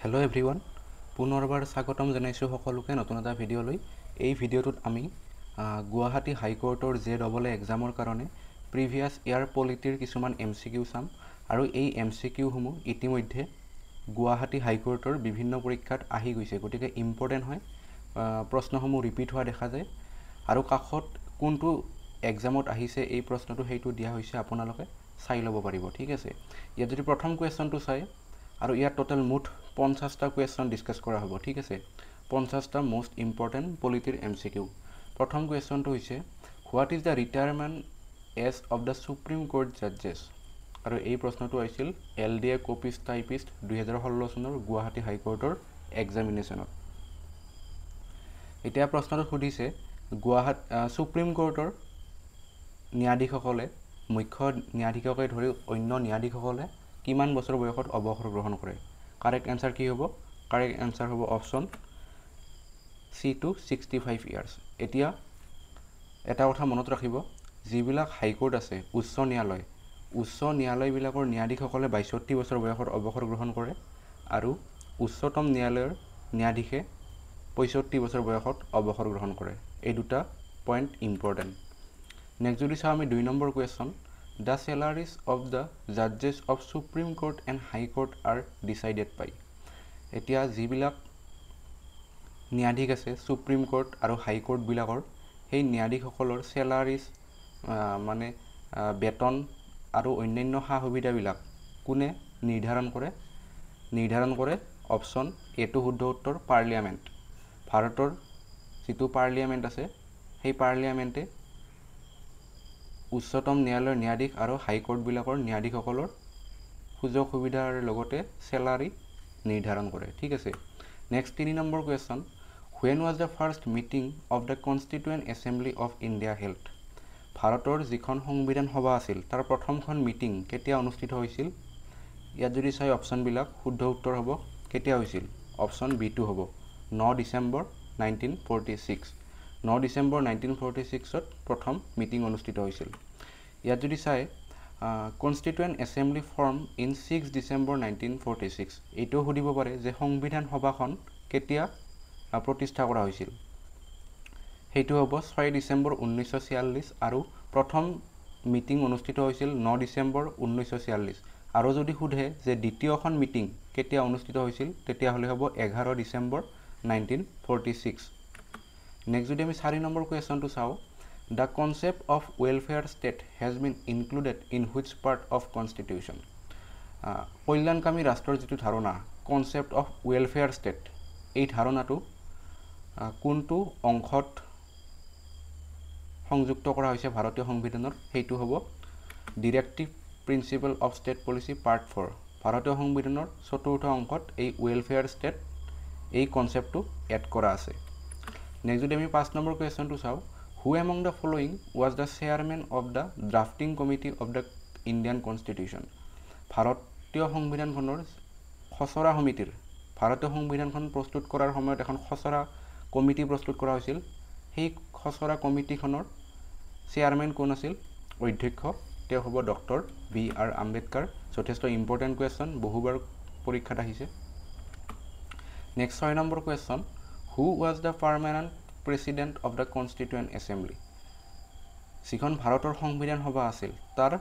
Hello' everyone, পুনৰবাৰ স্বাগতম জনাইছোঁ সকলোকে নতুন এটা ভিডিঅ'লৈ। এই ভিডিঅ'টোত আমি গুৱাহাটী হাইকোৰ্টৰ জে ডবল এ এক্সামৰ কাৰণে প্ৰিভিয়াছ ইয়াৰ পলিটিৰ কিছুমান এম চি কিউ চাম আৰু এই এম চি কিউসমূহ ইতিমধ্যে গুৱাহাটী হাইকোৰ্টৰ বিভিন্ন পৰীক্ষাত আহি গৈছে, গতিকে ইম্পৰ্টেণ্ট হয়। প্ৰশ্নসমূহ ৰিপিট হোৱা দেখা যায় আৰু কাষত কোনটো এক্সামত আহিছে এই প্ৰশ্নটো সেইটো দিয়া হৈছে, আপোনালোকে চাই ল'ব পাৰিব। ঠিক আছে, ইয়াত যদি প্ৰথম কুৱেশ্যনটো চাই আৰু ইয়াত টোটেল মুঠ 50টা কুৱেশ্যন ডিছকাছ কৰা হ'ব। ঠিক আছে, 50টা মষ্ট ইম্পৰ্টেণ্ট পলিটিৰ এম চি কিউ। প্ৰথম কুৱেশ্যনটো হৈছে what is the retirement age of the Supreme Court judges. আৰু এই প্ৰশ্নটো আহিছিল এল ডি এ কপিষ্ট টাইপিষ্ট 2016 চনৰ গুৱাহাটী হাইকোৰ্টৰ এক্সামিনেশ্যনত। এতিয়া প্ৰশ্নটো সুধিছে ছুপ্ৰিম কোৰ্টৰ ন্যায়াধীশসকলে, মুখ্য ন্যায়াধীশকে ধৰি অন্য ন্যায়াধীশসকলে কিমান বছৰ বয়সত অৱসৰ গ্ৰহণ কৰে। কাৰেক্ট এনচাৰ কি হ'ব? কাৰেক্ট এনচাৰ হ'ব অপশ্যন চি টু 65 ইয়াৰ্ছ। এতিয়া এটা কথা মনত ৰাখিব, যিবিলাক হাইকোৰ্ট আছে, উচ্চ ন্যায়ালয়, উচ্চ ন্যায়ালয়বিলাকৰ ন্যায়াধীশসকলে 62 বছৰ বয়সত অৱসৰ গ্ৰহণ কৰে আৰু উচ্চতম ন্যায়ালয়ৰ ন্যায়াধীশে 65 বছৰ বয়সত অৱসৰ গ্ৰহণ কৰে। এই দুটা পইণ্ট ইম্পৰ্টেণ্ট। নেক্সট যদি চাওঁ আমি 2 number question, the salaries of the judges of Supreme Court and High Court are decided by. এতিয়া যিবিলাক ন্যায়াধীশ আছে সুপ্ৰিম কোৰ্ট আৰু হাইকোৰ্টবিলাকৰ, সেই ন্যায়াধীশসকলৰ চেলাৰিজ মানে বেতন আৰু অন্যান্য সা সুবিধাবিলাক কোনে নিৰ্ধাৰণ কৰে? নিৰ্ধাৰণ কৰে অপশ্যন এটো শুদ্ধ উত্তৰ, পাৰ্লিয়ামেণ্ট। ভাৰতৰ যিটো পাৰ্লিয়ামেণ্ট আছে সেই পাৰ্লিয়ামেণ্টে উচ্চতম ন্যায়ালয়ৰ ন্যায়াধীশ আৰু হাইকোৰ্টবিলাকৰ ন্যায়াধীশসকলৰ সুযোগ সুবিধাৰ লগতে চেলাৰী নিৰ্ধাৰণ কৰে। ঠিক আছে, next 3 number question, when was the first meeting of the Constituent Assembly of India held. ভাৰতৰ যিখন সংবিধান সভা আছিল তাৰ প্ৰথমখন মিটিং কেতিয়া অনুষ্ঠিত হৈছিল? ইয়াত যদি চাই অপশ্যনবিলাক শুদ্ধ উত্তৰ হ'ব কেতিয়া হৈছিল, অপশ্যন বিটো হ'ব 9 ডিচেম্বৰ 1946। 9 ডিচেম্বৰ 1946ত প্ৰথম মিটিং অনুষ্ঠিত হৈছিল। ইয়াত যদি চাই Constituent Assembly form in 6 December 1946, এইটোও সুধিব পাৰে যে সংবিধান সভাখন কেতিয়া প্ৰতিষ্ঠা কৰা হৈছিল, সেইটো হ'ব 6 ডিচেম্বৰ 1946 আৰু প্ৰথম মিটিং অনুষ্ঠিত হৈছিল 9 ডিচেম্বৰ 1946। আৰু যদি সোধে যে দ্বিতীয়খন মিটিং কেতিয়া অনুষ্ঠিত হৈছিল, তেতিয়াহ'লে হ'ব 11 ডিচেম্বৰ 1946। নেক্সট যদি আমি 4 নম্বৰ কুৱেশ্যনটো চাওঁ, the concept of welfare state has been included in which part of constitution. কল্যাণকামী ৰাষ্ট্ৰৰ যিটো ধাৰণা, কনচেপ্ট অফ ৱেলফেয়াৰ ষ্টেট, এই ধাৰণাটো কোনটো অংশত সংযুক্ত কৰা হৈছে ভাৰতীয় সংবিধানৰ? সেইটো হ'ব directive principle of state policy part 4। ভাৰতীয় সংবিধানৰ চতুৰ্থ অংশত এই ৱেলফেয়াৰ ষ্টেট এই কনচেপ্টটো এড কৰা আছে। নেক্সট যদি আমি 5 নম্বৰ কুৱেশ্যনটো চাওঁ, who among the following was the chairman of the drafting committee of the Indian constitution. ভাৰতীয় সংবিধানখনৰ খচৰা সমিতিৰ, ভাৰতীয় সংবিধানখন প্ৰস্তুত কৰাৰ সময়ত এখন খচৰা কমিটি প্ৰস্তুত কৰা হৈছিল, সেই খচৰা কমিটিখনৰ চেয়াৰমেন কোন আছিল? অধ্যক্ষ তেওঁ হ'ব ডক্টৰ বি আৰ আম্বেদকাৰ। যথেষ্ট ইম্পৰ্টেণ্ট কুৱেশ্যন, বহুবাৰ পৰীক্ষাত আহিছে। Next 6 number question, who was the permanent president of the Constituent Assembly. যিখন ভাৰতৰ সংবিধান সভা আছিল তাৰ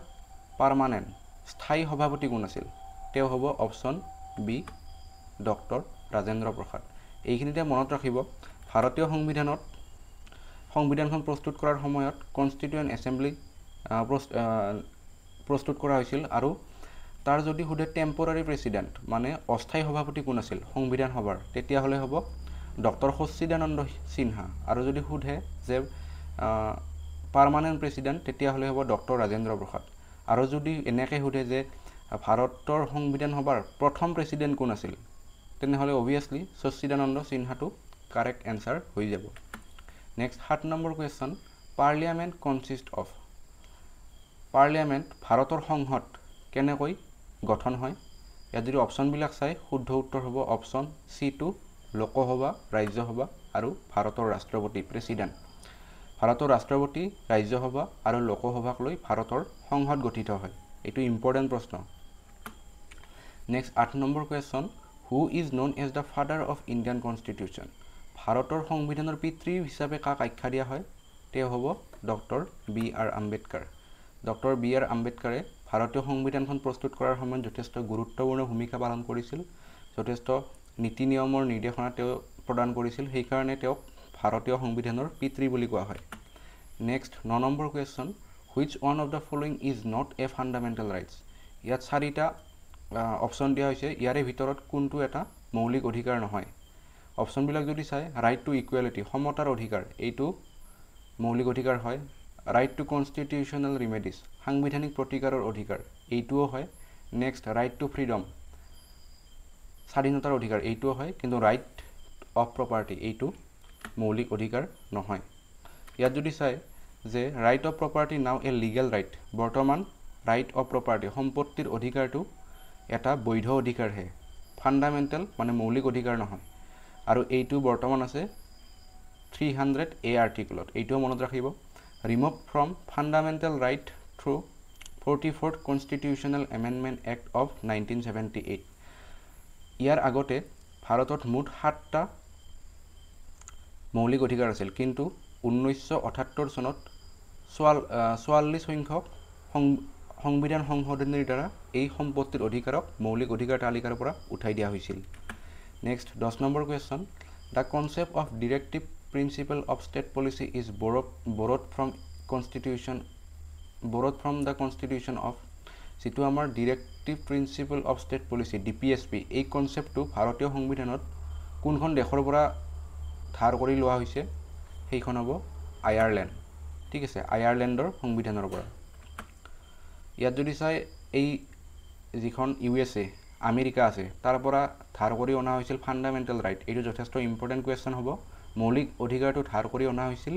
পাৰ্মানেণ্ট স্থায়ী সভাপতি কোন আছিল? তেওঁ হ'ব option B doctor Rajendra Prasad. এইখিনিতে মনত ৰাখিব, ভাৰতীয় সংবিধানত সংবিধানখন প্ৰস্তুত কৰাৰ সময়ত কনষ্টিটিউৱেণ্ট এছেম্বলি প্ৰস্তুত কৰা হৈছিল আৰু তাৰ যদি সোধে টেম্পৰাৰী প্ৰেচিডেণ্ট মানে অস্থায়ী সভাপতি কোন আছিল সংবিধান সভাৰ, তেতিয়াহ'লে হ'ব ডক্টৰ সচ্চিদানন্দ সিনহা। আৰু যদি সোধে যে পাৰ্মানেণ্ট প্ৰেচিডেণ্ট, তেতিয়াহ'লে হ'ব ডক্টৰ ৰাজেন্দ্ৰ প্ৰসাদ। আৰু যদি এনেকৈ সোধে যে ভাৰতৰ সংবিধান সভাৰ প্ৰথম প্ৰেচিডেণ্ট কোন আছিল, তেনেহ'লে অভিয়াছলি সচ্চিদানন্দ সিনহাটো কাৰেক্ট এনচাৰ হৈ যাব। Next 7 number question, parliament consist of. Parliament ভাৰতৰ সংসদ কেনেকৈ গঠন হয়? ইয়াত যদি অপশ্যনবিলাক চাই শুদ্ধ উত্তৰ হ'ব option C two, Lok Sabha, Rajya Sabha আৰু ভাৰতৰ ৰাষ্ট্ৰপতি প্ৰেচিডেণ্ট। ভাৰতৰ ৰাষ্ট্ৰপতি, ৰাজ্যসভা আৰু লোকসভাক লৈ ভাৰতৰ সংসদ গঠিত হয়। এইটো ইম্পৰ্টেণ্ট প্ৰশ্ন। Next 8 number question, Who is known as the father of Indian constitution? ভাৰতৰ সংবিধানৰ পিতৃ হিচাপে কাক আখ্যা দিয়া হয়? তেওঁ হ'ব doctor B R Ambedkar. Doctor B R আম্বেদকাৰে ভাৰতীয় সংবিধানখন প্ৰস্তুত কৰাৰ সময়ত যথেষ্ট গুৰুত্বপূৰ্ণ ভূমিকা পালন কৰিছিল, যথেষ্ট নীতি নিয়মৰ নিৰ্দেশনা তেওঁ প্ৰদান কৰিছিল, সেইকাৰণে তেওঁক ভাৰতীয় সংবিধানৰ পিতৃ বুলি কোৱা হয়। Next 9 number question, which one of the following is not a fundamental rights? ইয়াত চাৰিটা অপশ্যন দিয়া হৈছে, ইয়াৰে ভিতৰত কোনটো এটা মৌলিক অধিকাৰ নহয়? অপশ্যনবিলাক যদি চাই, ৰাইট টু ইকুৱেলিটি, সমতাৰ অধিকাৰ, এইটো মৌলিক অধিকাৰ হয়। ৰাইট টু কনষ্টিটিউশ্যনেল ৰিমেডিছ, সাংবিধানিক প্ৰতিকাৰৰ অধিকাৰ, এইটোও হয়। নেক্সট ৰাইট টু ফ্ৰীডম, স্বাধীনতাৰ অধিকাৰ, এইটোও হয়। কিন্তু ৰাইট অফ প্ৰপাৰ্টি, এইটো মৌলিক অধিকাৰ নহয়। ইয়াত যদি চাই যে right of property now a legal right, বৰ্তমান ৰাইট অফ প্ৰপাৰ্টি, সম্পত্তিৰ অধিকাৰটো এটা বৈধ অধিকাৰহে, ফাণ্ডামেণ্টেল মানে মৌলিক অধিকাৰ নহয়। আৰু এইটো বৰ্তমান আছে 300A আৰ্টিকলত, এইটোও মনত ৰাখিব। Remove from fundamental right through 44th constitutional amendment act of 1978। ইয়াৰ আগতে ভাৰতত মুঠ 7টা মৌলিক অধিকাৰ আছিল, কিন্তু 1978 চনত 44 সংখ্যক সংবিধান সংশোধনীৰ দ্বাৰা এই সম্পত্তিৰ অধিকাৰক মৌলিক অধিকাৰ তালিকাৰ পৰা উঠাই দিয়া হৈছিল। Next 10 number question, the concept of directive principle of state policy is borrowed from constitution, borrowed from the constitution of, যিটো আমাৰ directive principle of state policy DPSP, এই কনচেপ্টটো ভাৰতীয় সংবিধানত কোনখন দেশৰ পৰা ধাৰ কৰি লোৱা হৈছে? সেইখন হ'ব আয়াৰলেণ্ড। ঠিক আছে, আয়াৰলেণ্ডৰ সংবিধানৰ পৰা। ইয়াত যদি চাই, এই যিখন USA America আছে, তাৰ পৰা ধাৰ কৰি অনা হৈছিল ফাণ্ডামেণ্টেল ৰাইট। এইটো যথেষ্ট ইম্পৰ্টেণ্ট কুৱেশ্যন হ'ব। মৌলিক অধিকাৰটো ধাৰ কৰি অনা হৈছিল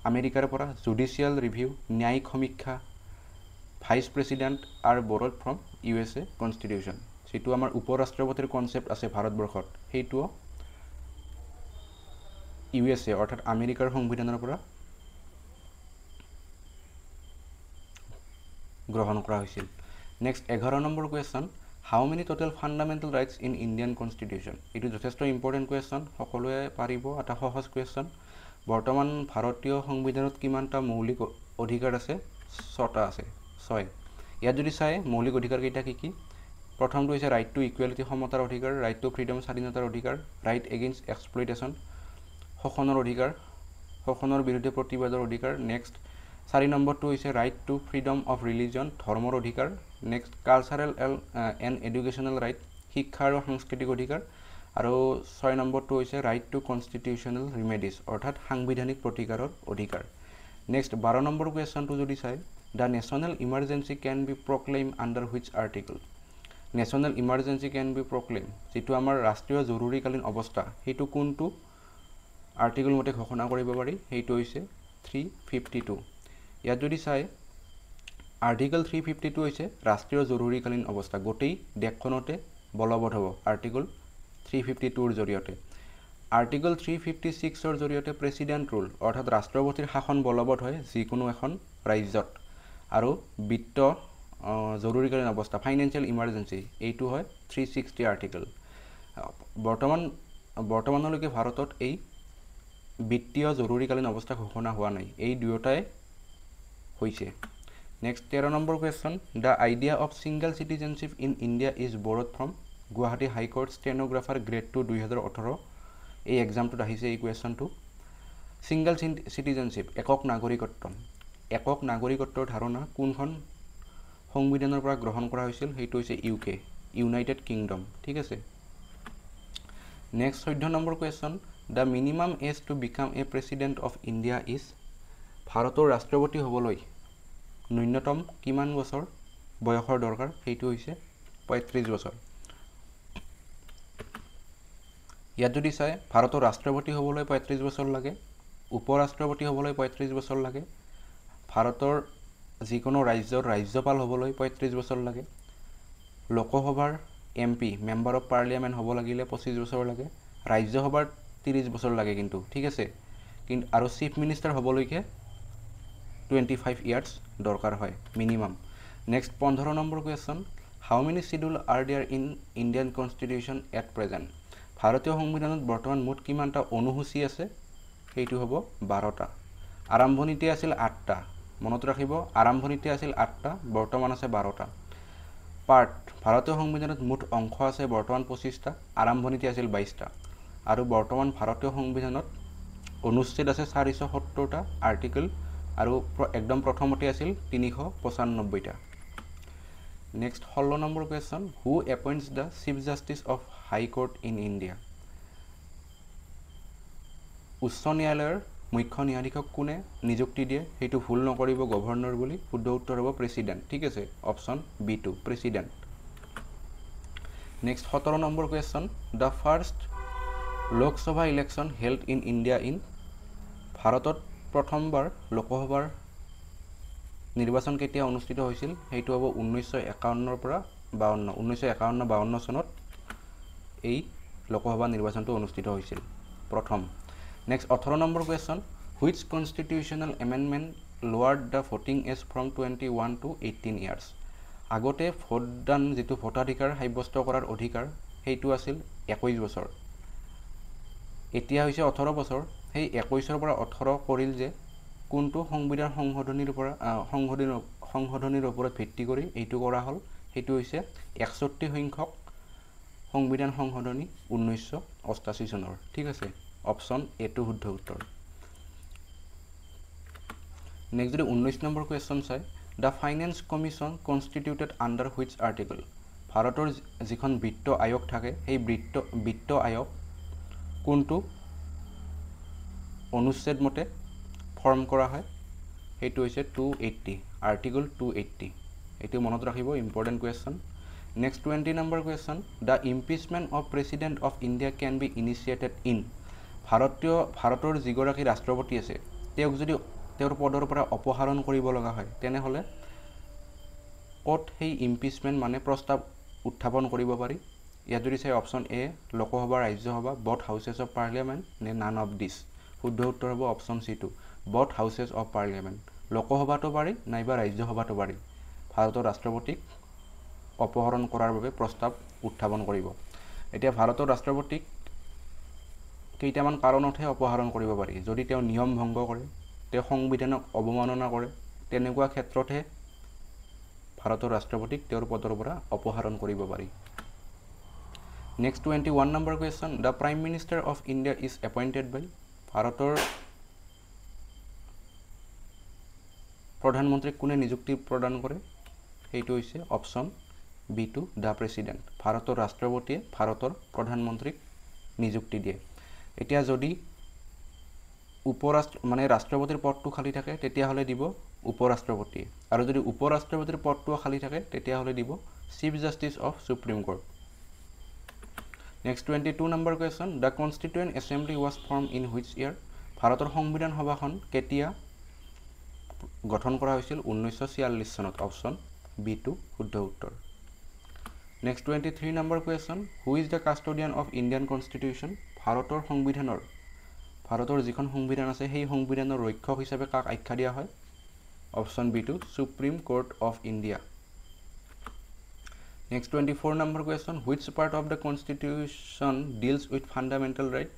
আমেৰিকাৰ পৰা। জুডিচিয়েল ৰিভিউ, ন্যায়িক সমীক্ষা, vice president are borrowed from USA constitution. যিটো আমাৰ উপ ৰাষ্ট্ৰপতিৰ কনচেপ্ট আছে ভাৰতবৰ্ষত, সেইটোও USA অৰ্থাৎ আমেৰিকাৰ সংবিধানৰ পৰা গ্ৰহণ কৰা হৈছিল। Next 11 number question, how many total fundamental rights in Indian constitution? এইটো যথেষ্ট ইম্পৰ্টেণ্ট কুৱেশ্যন, সকলোৱে পাৰিব, এটা সহজ কুৱেশ্যন। বৰ্তমান ভাৰতীয় সংবিধানত কিমানটা মৌলিক অধিকাৰ আছে? 6টা আছে, 6। ইয়াত যদি চাই মৌলিক অধিকাৰকেইটা কি কি? প্ৰথমটো হৈছে ৰাইট টু ইকুৱেলিটি, সমতাৰ অধিকাৰ, ৰাইট টু ফ্ৰীডম, স্বাধীনতাৰ অধিকাৰ, ৰাইট এগেইনষ্ট এক্সপ্লইটেশ্যন, শোষণৰ অধিকাৰ, শোষণৰ বিৰুদ্ধে প্ৰতিবাদৰ অধিকাৰ। নেক্সট 4 নম্বৰটো হৈছে right to freedom of religion, ধৰ্মৰ অধিকাৰ। Next cultural and educational right, শিক্ষা আৰু সাংস্কৃতিক অধিকাৰ। আৰু 6 নম্বৰটো হৈছে ৰাইট টু কনষ্টিটিউশ্যনেল ৰিমেডিছ, অৰ্থাৎ সাংবিধানিক প্ৰতিকাৰৰ অধিকাৰ। নেক্সট 12 নম্বৰ কুৱেশ্যনটো যদি চাই, the national emergency can be proclaim under which article? National emergency can be proclaim, যিটো আমাৰ ৰাষ্ট্ৰীয় জৰুৰীকালীন অৱস্থা, সেইটো কোনটো আৰ্টিকল মতে ঘোষণা কৰিব পাৰি? সেইটো হৈছে 352। ইয়াত যদি চাই, আৰ্টিকল 352 হৈছে ৰাষ্ট্ৰীয় জৰুৰীকালীন অৱস্থা, গোটেই দেশখনতে বলবৎ হ'ব আৰ্টিকল 352ৰ জৰিয়তে। আৰ্টিকল 356ৰ জৰিয়তে প্ৰেচিডেণ্ট ৰুল, অৰ্থাৎ ৰাষ্ট্ৰপতিৰ শাসন বলবৎ হয় যিকোনো এখন ৰাজ্যত। আৰু বিত্ত জৰুৰীকালীন অৱস্থা, ফাইনেন্সিয়েল ইমাৰ্জেঞ্চি, এইটো হয় 360 আৰ্টিকল। বৰ্তমানলৈকে ভাৰতত এই বিত্তীয় জৰুৰীকালীন অৱস্থা ঘোষণা হোৱা নাই, এই দুয়োটাই হৈছে। Next 13 number question, the idea of single citizenship in India is borrowed from Guwahati high court stenographer grade 2 2018, এই এক্সামটোত আহিছে এই কুৱেশ্যনটো। ছিংগল চিটিজেনশ্বিপ, একক নাগৰিকত্ব, একক নাগৰিকত্বৰ ধাৰণা কোনখন সংবিধানৰ পৰা গ্ৰহণ কৰা হৈছিল? সেইটো হৈছে UK, United kingdom. ঠিক আছে। Next 14 number question, the minimum age to become a president of India is, ভাৰতৰ ৰাষ্ট্ৰপতি হ'বলৈ ন্যূনতম কিমান বছৰ বয়সৰ দৰকাৰ? সেইটো হৈছে 35 বছৰ। ইয়াত যদি চাই, ভাৰতৰ ৰাষ্ট্ৰপতি হ'বলৈ 35 বছৰ লাগে, উপ ৰাষ্ট্ৰপতি হ'বলৈ 35 বছৰ লাগে, ভাৰতৰ যিকোনো ৰাজ্যৰ ৰাজ্যপাল হ'বলৈ 35 বছৰ লাগে, লোকসভাৰ MP, member of parliament হ'ব লাগিলে 25 বছৰ লাগে, ৰাজ্যসভাৰ 30 বছৰ লাগে কিন্তু, ঠিক আছে। কিন্তু আৰু চিফ মিনিষ্টাৰ হ'বলৈকে 25 ইয়াৰ্ছ দৰকাৰ হয় minimum. Next 15 number question, How many schedule are there in Indian constitution at present? ভাৰতীয় সংবিধানত বৰ্তমান মুঠ কিমানটা অনুসূচী আছে? সেইটো হ'ব 12টা। আৰম্ভণিতে আছিল 8টা, মনত ৰাখিব, আৰম্ভণিতে আছিল 8টা, বৰ্তমান আছে 12টা। পাৰ্ট, ভাৰতীয় সংবিধানত মুঠ অংশ আছে বৰ্তমান 25টা, আৰম্ভণিতে আছিল 22টা। আৰু বৰ্তমান ভাৰতীয় সংবিধানত অনুচ্ছেদ আছে 470টা আৰ্টিকল, আৰু একদম প্ৰথমতে আছিল 395টা। Next 16 number question, who appoints the chief justice of high court in India? উচ্চ ন্যায়ালয়ৰ মুখ্য ন্যায়াধীশক কোনে নিযুক্তি দিয়ে? সেইটো ভুল নকৰিব গভৰ্ণৰ বুলি, শুদ্ধ উত্তৰ হ'ব প্ৰেচিডেণ্ট। ঠিক আছে, option B two, president. Next 17 number question, the first Lok Sabha election held in India in? ভাৰতত প্ৰথমবাৰ লোকসভাৰ নিৰ্বাচন কেতিয়া অনুষ্ঠিত হৈছিল? সেইটো হ'ব 1951ৰ পৰা 52, 1951-52 চনত এই লোকসভা নিৰ্বাচনটো অনুষ্ঠিত হৈছিল প্ৰথম। Next 18 number question, which constitutional amendment lowered the voting age from 21 to 18 years? আগতে ভোটদান যিটো ভোটাধিকাৰ সাব্যস্ত কৰাৰ অধিকাৰ সেইটো আছিল 21 বছৰ, এতিয়া হৈছে 18 বছৰ। সেই 21ৰ পৰা 18 কৰিল যে কোনটো সংবিধান সংশোধনীৰ পৰা সংশোধনীৰ ওপৰত ভিত্তি কৰি এইটো কৰা হ'ল? সেইটো হৈছে 61 সংখ্যক সংবিধান সংশোধনী 1988 চনৰ। ঠিক আছে, অপশ্যন এটো শুদ্ধ উত্তৰ। নেক্সট যদি 19 নম্বৰ কুৱেশ্যন চাই, the finance commission constituted under which article? ভাৰতৰ যিখন বিত্ত আয়োগ থাকে সেই বিত্ত আয়োগ কোনটো অনুচ্ছেদ মতে ফৰ্ম কৰা হয়? সেইটো হৈছে 280, আৰ্টিকল 280। এইটো মনত ৰাখিব, important question. Next 20 number question, the impeachment of president of India can be initiated in? ভাৰতৰ যিগৰাকী ৰাষ্ট্ৰপতি আছে তেওঁক যদি তেওঁৰ পদৰ পৰা অপসাৰণ কৰিব লগা হয় তেনেহ'লে ক'ত সেই ইম্পিচমেণ্ট মানে প্ৰস্তাৱ উত্থাপন কৰিব পাৰি? ইয়াত যদি চাই option A Lok Sabha, Rajya Sabha, both houses of parliament নে নান অফ দিছ? শুদ্ধ উত্তৰ হ'ব option চিটো, both houses of parliament. লোকসভাতো পাৰি নাইবা ৰাজ্যসভাতো পাৰি ভাৰতৰ ৰাষ্ট্ৰপতিক অপহৰণ কৰাৰ বাবে প্ৰস্তাৱ উত্থাপন কৰিব। এতিয়া ভাৰতৰ ৰাষ্ট্ৰপতিক কেইটামান কাৰণতহে অপসাৰণ কৰিব পাৰি, যদি তেওঁ নিয়ম ভংগ কৰে, তেওঁ সংবিধানক অৱমাননা কৰে, তেনেকুৱা ক্ষেত্ৰতহে ভাৰতৰ ৰাষ্ট্ৰপতিক তেওঁৰ পদৰ পৰা অপসাৰণ কৰিব পাৰি। Next 21 number question, the prime minister of India is appointed by? ভাৰতৰ প্ৰধানমন্ত্ৰীক কোনে নিযুক্তি প্ৰদান কৰে? সেইটো হৈছে option B two, the president. ভাৰতৰ ৰাষ্ট্ৰপতিয়ে ভাৰতৰ প্ৰধানমন্ত্ৰীক নিযুক্তি দিয়ে। এতিয়া যদি মানে ৰাষ্ট্ৰপতিৰ পদটো খালী থাকে তেতিয়াহ'লে দিব উপৰাষ্ট্ৰপতিয়ে, আৰু যদি উপৰাষ্ট্ৰপতিৰ পদটোও খালী থাকে তেতিয়াহ'লে দিব chief justice of supreme court. Next 22 number question, the constituent assembly was form in which year? ভাৰতৰ সংবিধান সভাখন কেতিয়া গঠন কৰা হৈছিল? 1946 চনত, অপশ্যন বি টু শুদ্ধ উত্তৰ। Next 23 number question, who is the custodian of Indian constitution? ভাৰতৰ যিখন সংবিধান আছে সেই সংবিধানৰ ৰক্ষক হিচাপে কাক আখ্যা দিয়া হয়? Option B two, supreme court of India. Next 24 number question, which part of the constitution deals with fundamental right?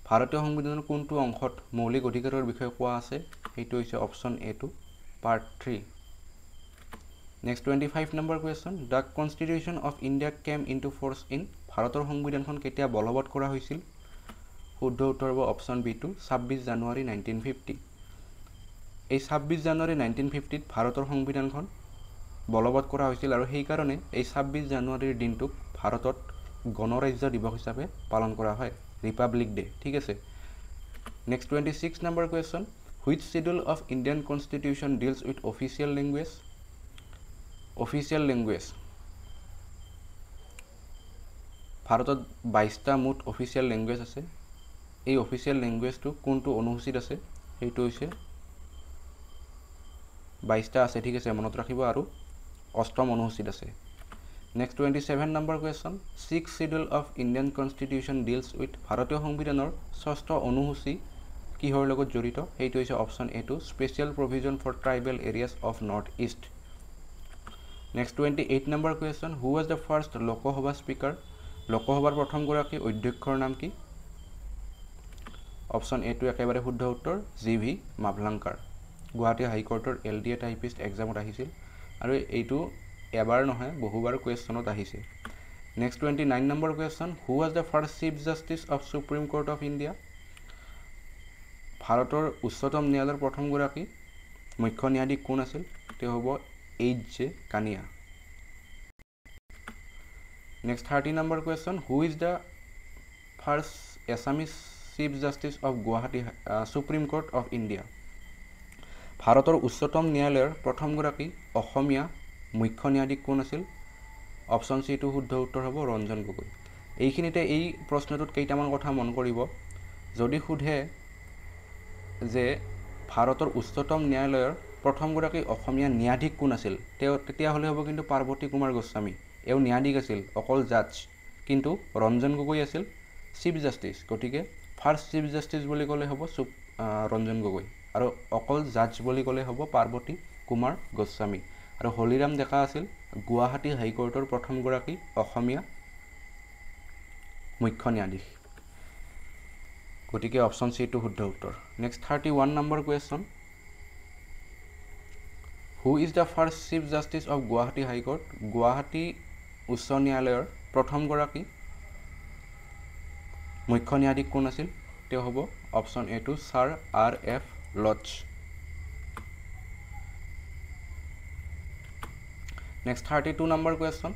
ভাৰতীয় সংবিধানৰ কোনটো অংশত মৌলিক অধিকাৰৰ বিষয়ে কোৱা আছে? সেইটো হৈছে option A two, part 3। Next 25 number question, the constitution of India came into force in? ভাৰতৰ সংবিধানখন কেতিয়া বলবৎ কৰা হৈছিল? শুদ্ধ উত্তৰ হ'ব অপশ্যন বি টু, 26 জানুৱাৰী 1950। এই 26 জানুৱাৰী 1950ত ভাৰতৰ সংবিধানখন বলবৎ কৰা হৈছিল, আৰু সেইকাৰণে এই 26 জানুৱাৰীৰ দিনটোক ভাৰতত গণৰাজ্য দিৱস হিচাপে পালন কৰা হয়, ৰিপাব্লিক ডে। ঠিক আছে। Next 26 number question, which schedule of Indian constitution deals with official language? Official language ভাৰতত 22টা মুঠ অফিচিয়েল লেংগুৱেজ আছে। এই অফিচিয়েল লেংগুৱেজটো কোনটো অনুসূচীত আছে? সেইটো হৈছে 22টা আছে, ঠিক আছে, মনত ৰাখিব, আৰু অষ্টম অনুসূচীত আছে। Next 27 number question, six schedule of Indian constitution deals with? ভাৰতীয় সংবিধানৰ ষষ্ঠ অনুসূচী কিহৰ লগত জড়িত? সেইটো হৈছে option A two, special provision for tribal areas of north east. Next 28 number question, who was the first Lok Sabha speaker? লোকসভাৰ প্ৰথমগৰাকী অধ্যক্ষৰ নাম কি? অপশ্যন এটো একেবাৰে শুদ্ধ উত্তৰ, জি ভি মাভলাংকাৰ। গুৱাহাটী হাইকোৰ্টৰ এল ডি এ টাইপিষ্ট এক্সামত আহিছিল আৰু এইটো এবাৰ নহয়, বহুবাৰ কুৱেশ্যনত আহিছে। Next 29 number question, who was the first chief justice of Supreme Court of India? ভাৰতৰ উচ্চতম ন্যায়ালয়ৰ প্ৰথমগৰাকী মুখ্য ন্যায়াধীশ কোন আছিল? তেওঁ হ'ব H J Kania. Next 30 number question, who is the first Assamese chief justice of Guwahati Supreme Court of India? ভাৰতৰ উচ্চতম ন্যায়ালয়ৰ প্ৰথমগৰাকী অসমীয়া মুখ্য ন্যায়াধীশ কোন আছিল? অপশ্যন চিটো শুদ্ধ উত্তৰ হ'ব, ৰঞ্জন গগৈ। এইখিনিতে এই প্ৰশ্নটোত কেইটামান কথা মন কৰিব। যদি সোধে যে ভাৰতৰ উচ্চতম ন্যায়ালয়ৰ প্ৰথমগৰাকী অসমীয়া ন্যায়াধীশ কোন আছিল, তেওঁ তেতিয়াহ'লে হ'ব কিন্তু পাৰ্বতী কুমাৰ গোস্বামী। এওঁ ন্যায়াধীশ আছিল, অকল জাজ, কিন্তু ৰঞ্জন গগৈ আছিল চিফ জাষ্টিছ। গতিকে ফাৰ্ষ্ট চিফ জাষ্টিছ বুলি ক'লে হ'ব চুপ ৰঞ্জন গগৈ আৰু অকল জাজ বুলি ক'লে হ'ব পাৰ্বতী কুমাৰ গোস্বামী। আৰু হলিৰাম ডেকা আছিল গুৱাহাটী হাইকোৰ্টৰ প্ৰথমগৰাকী অসমীয়া মুখ্য ন্যায়াধীশ। গতিকে অপশ্যন চিটো শুদ্ধ উত্তৰ। Next 31 number question, who is the first chief justice of Guwahati High Court? Guwahati উচ্চ ন্যায়ালয়ৰ প্ৰথমগৰাকী মুখ্য ন্যায়াধীশ কোন আছিল? তেওঁ হ'ব অপশ্যন এটো, sir R F Lodge. Next 32 number question,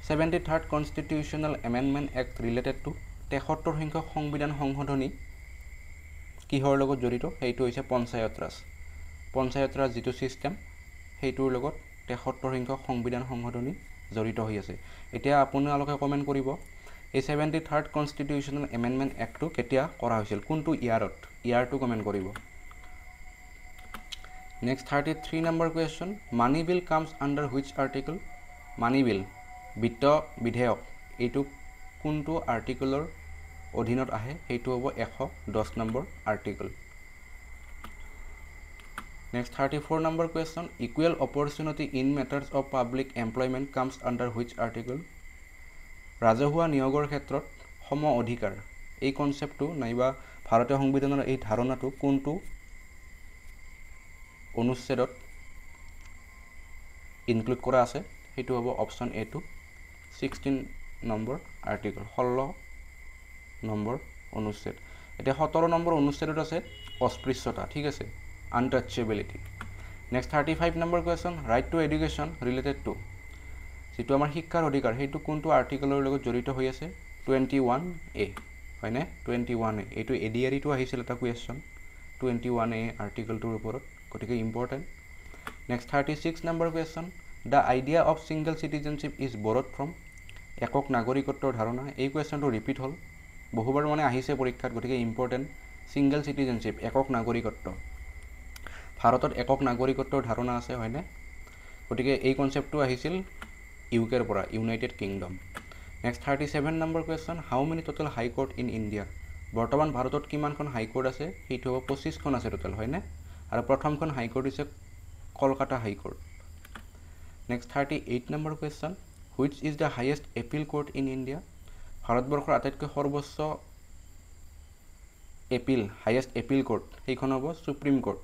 73rd constitutional amendment act related to? 73 সংখ্যক সংবিধান সংশোধনী কিহৰ লগত জড়িত? সেইটো হৈছে পঞ্চায়ত ৰাজ। পঞ্চায়ত ৰাজ যিটো ছিষ্টেম, সেইটোৰ লগত 73 সংখ্যক সংবিধান সংশোধনী জড়িত হৈ আছে। এতিয়া আপোনালোকে কমেণ্ট কৰিব, এই 73rd constitutional amendment এক্টটো কেতিয়া কৰা হৈছিল, কোনটো ইয়াৰত, ইয়াৰটো কমেণ্ট কৰিব। Next 33 number question, money bill comes under which article? Money bill, বিত্ত বিধেয়ক, এইটো কোনটো আৰ্টিকলৰ অধীনত আহে? সেইটো হ'ব 110 number article. Next 34 number question, equal opportunity in matters of public employment comes under which article? ৰাজহুৱা নিয়োগৰ ক্ষেত্ৰত সম অধিকাৰ, এই কনচেপ্টটো নাইবা ভাৰতীয় সংবিধানৰ এই ধাৰণাটো কোনটো অনুচ্ছেদত ইনক্লুড কৰা আছে? সেইটো হ'ব অপশ্যন এটো, 16 নম্বৰ আৰ্টিকল, 16 নম্বৰ অনুচ্ছেদ। এতিয়া 17 নম্বৰ অনুচ্ছেদত আছে অস্পৃশ্যতা, ঠিক আছে, untouchability. Next 35 number question, right to education related to? যিটো আমাৰ শিক্ষাৰ অধিকাৰ, সেইটো কোনটো আৰ্টিকলৰ লগত জড়িত হৈ আছে? 21 এ, হয়নে? 21 এ, এইটো এ ডি আৰ ইটো আহিছিল এটা কুৱেশ্যন 21 এ আৰ্টিকলটোৰ ওপৰত, গতিকে important. Next 36 number question, the idea of single citizenship is borrowed from? একক নাগৰিকত্বৰ ধাৰণা, এই কুৱেশ্যনটো ৰিপিট হ'ল বহুবাৰ, মানে আহিছে পৰীক্ষাত, গতিকে ইম্পৰ্টেণ্ট। ছিংগল চিটিজেনশ্বিপ, একক নাগৰিকত্ব, ভাৰতত একক নাগৰিকত্বৰ ধাৰণা আছে, হয়নে? গতিকে এই কনচেপ্টটো আহিছিল ইউ কেৰ পৰা, United Kingdom. Next 37 number question, how many total high court in India? বৰ্তমান ভাৰতত কিমানখন হাইকোৰ্ট আছে? সেইটো হ'ব 25খন আছে টোটেল, হয়নে? আৰু প্ৰথমখন হাইকোৰ্ট হৈছে Kolkata high court. Next 38 number question, which is the highest appeal court in India? ভাৰতবৰ্ষৰ আটাইতকৈ সৰ্বোচ্চ এপিল, হায়েষ্ট এপিল কোৰ্ট, সেইখন হ'ব সুপ্ৰিম কোৰ্ট।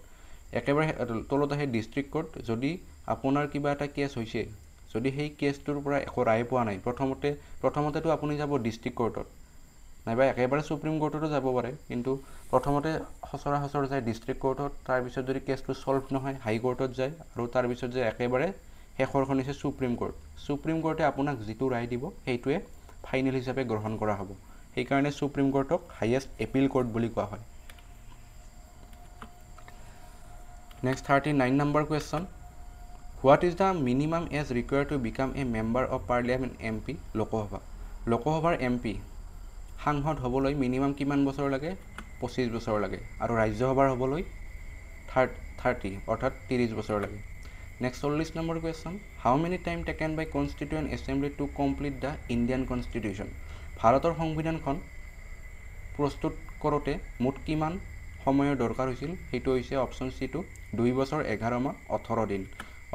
একেবাৰে তলত আহে ডিষ্ট্ৰিক্ট কোৰ্ট। যদি আপোনাৰ কিবা এটা কেছ হৈছে, যদি সেই কেছটোৰ পৰা একো ৰায় পোৱা নাই, প্ৰথমতেতো আপুনি যাব ডিষ্ট্ৰিক্ট কোৰ্টত, নাইবা একেবাৰে সুপ্ৰিম কোৰ্টতো যাব পাৰে, কিন্তু প্ৰথমতে সচৰাচৰ যায় ডিষ্ট্ৰিক্ট কোৰ্টত, তাৰপিছত যদি কেছটো ছল্ভ নহয় হাইকোৰ্টত যায়, আৰু তাৰপিছত যে একেবাৰে শেষৰখন হৈছে সুপ্ৰিম কোৰ্ট। সুপ্ৰিম কোৰ্টে আপোনাক যিটো ৰায় দিব সেইটোৱে ফাইনেল হিচাপে গ্ৰহণ কৰা হ'ব। সেইকাৰণে সুপ্ৰিম কোৰ্টক হায়েষ্ট এপিল কোৰ্ট বুলি কোৱা হয়। Next 39 number question, what is the minimum age required to become a member of parliament, MP, Lok Sabha? লোকসভাৰ এম পি, সাংসদ হ'বলৈ মিনিমাম কিমান বছৰ লাগে? 25 বছৰ লাগে। আৰু ৰাজ্যসভাৰ হ'বলৈ 30, অৰ্থাৎ 30 বছৰ লাগে। Next 40 number question, how many time taken by constituent assembly to complete the Indian constitution? ভাৰতৰ সংবিধানখন প্ৰস্তুত কৰোঁতে মুঠ কিমান সময়ৰ দৰকাৰ হৈছিল? সেইটো হৈছে অপশ্যন চিটো, 2 বছৰ 11 মাহ 18 দিন।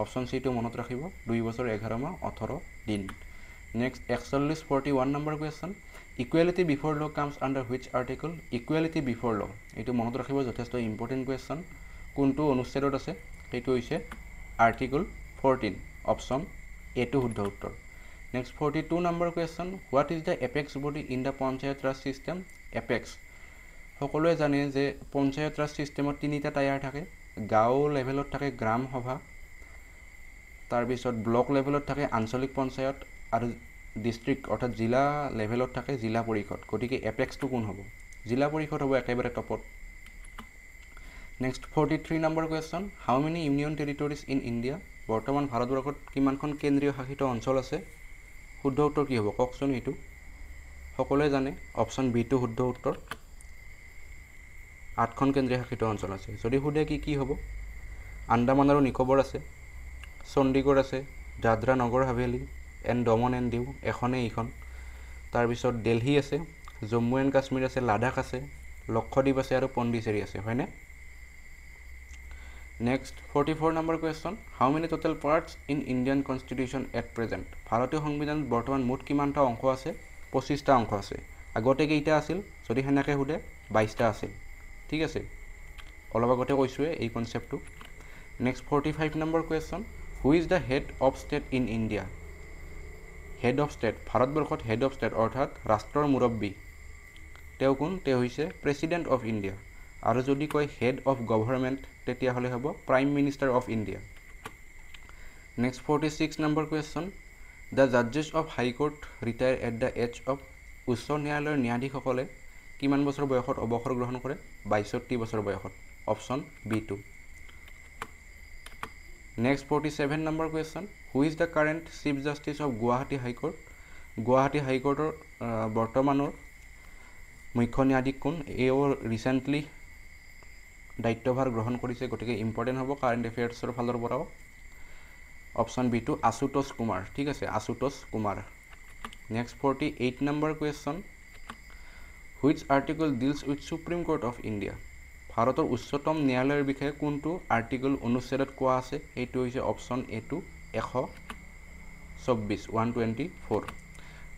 অপশ্যন চিটো মনত ৰাখিব, 2 বছৰ 11 মাহ 18 দিন। Next 41, 41 number question, equality before law comes under which article? Equality before law, এইটো মনত ৰাখিব, যথেষ্ট ইম্পৰ্টেণ্ট কুৱেশ্যন। কোনটো অনুচ্ছেদত আছে? সেইটো হৈছে আৰ্টিকল 14, অপশ্যন এটো শুদ্ধ উত্তৰ। Next 42 number question, what is the apex body in the Panchayat Raj system? Apex, সকলোৱে জানে যে পঞ্চায়ত ৰাজ ছিষ্টেমত 3টা টায়াৰ থাকে। গাঁও লেভেলত থাকে গ্ৰাম সভা, তাৰপিছত ব্লক লেভেলত থাকে আঞ্চলিক পঞ্চায়ত, আৰু ডিষ্ট্ৰিক্ট অৰ্থাৎ জিলা লেভেলত থাকে জিলা পৰিষদ। গতিকে এপেক্সটো কোন হ'ব? জিলা পৰিষদ হ'ব একেবাৰে টপত। Next 43 number question, how many union territories in India? বৰ্তমান ভাৰতবৰ্ষত কিমানখন কেন্দ্ৰীয় শাসিত অঞ্চল আছে? শুদ্ধ উত্তৰ কি হ'ব কওকচোন? এইটো সকলোৱে জানে, অপশ্যন বিটো শুদ্ধ উত্তৰ। 8খন কেন্দ্ৰীয় শাসিত অঞ্চল আছে। যদি সোধে কি কি হ'ব? আন্দামান আৰু নিকোবৰ আছে, চণ্ডীগড় আছে, Dadra Nagar Haveli and Daman and দিউ, এখনেই এইখন। তাৰপিছত দেলহি আছে, জম্মু এণ্ড কাশ্মীৰ আছে, লাডাখ আছে, লক্ষদ্বীপ আছে আৰু পণ্ডিচেৰী আছে, হয়নে? Next 44 number question, how many total parts in Indian constitution at present? ভাৰতীয় সংবিধানত বৰ্তমান মুঠ কিমানটা অংশ আছে? 25টা অংশ আছে। আগতে কেইটা আছিল? যদি সেনেকৈ সোধে 22টা আছিল। ঠিক আছে, অলপ আগতে কৈছোঁৱে এই কনচেপ্টটো। Next 45 number question, who is the head of state in India? Head of state, ভাৰতবৰ্ষত হেড অফ ষ্টেট অৰ্থাৎ ৰাষ্ট্ৰৰ মুৰব্বী তেওঁ কোন? তেওঁ হৈছে প্ৰেচিডেণ্ট অফ ইণ্ডিয়া। আৰু যদি কয় হেড অফ গভৰ্ণমেণ্ট তেতিয়াহ'লে হ'ব prime minister of India. Next 46 number question, the জাজেছ of high court retire at the age of? উচ্চ ন্যায়ালয়ৰ ন্যায়াধীশসকলে কিমান বছৰ বয়সত অৱসৰ গ্ৰহণ কৰে? 62 বছৰ বয়সত, option B two. Next 47 number question, who is the current chief justice of Guwahati high court? Guwahati হাইকোৰ্টৰ বৰ্তমানৰ মুখ্য ন্যায়াধীশ কোন? এও ৰিচেণ্টলি দায়িত্বভাৰ গ্ৰহণ কৰিছে, গতিকে ইম্পৰ্টেণ্ট হ'ব কাৰেণ্ট এফেয়াৰ্ছৰ ফালৰ পৰাও। অপশ্যন বিটো আশুতোষ কুমাৰ। ঠিক আছে, Ashutosh Kumar. Next 48 number question, which article deals with supreme court of India? ভাৰতৰ উচ্চতম ন্যায়ালয়ৰ বিষয়ে কোনটো আৰ্টিকল অনুচ্ছেদত কোৱা আছে? সেইটো হৈছে অপশ্যন এটো 124, 124।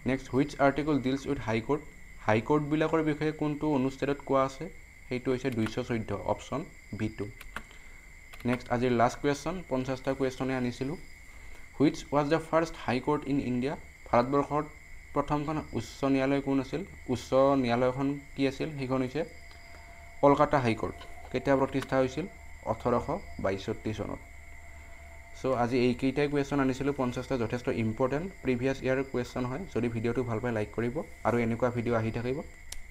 Next which article deals with high court? হাইকোৰ্টবিলাকৰ বিষয়ে কোনটো অনুচ্ছেদত কোৱা আছে? সেইটো হৈছে 214, অপশ্যন বিটো। নেক্সট আজিৰ লাষ্ট কুৱেশ্যন, 50টা কুৱেশ্যনে আনিছিলোঁ। Which was the first high court in India? ভাৰতবৰ্ষত প্ৰথমখন উচ্চ ন্যায়ালয় কোন আছিল? উচ্চ ন্যায়ালয়খন কি আছিল? সেইখন হৈছে কলকাতা হাইকোৰ্ট। কেতিয়া প্ৰতিষ্ঠা হৈছিল? 1862 চনত। চ' আজি এইকেইটাই কুৱেশ্যন আনিছিলোঁ, 50টা যথেষ্ট ইম্পৰ্টেণ্ট প্ৰিভিয়াছ ইয়াৰ কুৱেশ্যন হয়। যদি ভিডিঅ'টো ভাল পায় লাইক কৰিব আৰু এনেকুৱা ভিডিঅ' আহি থাকিব।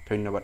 ধন্যবাদ।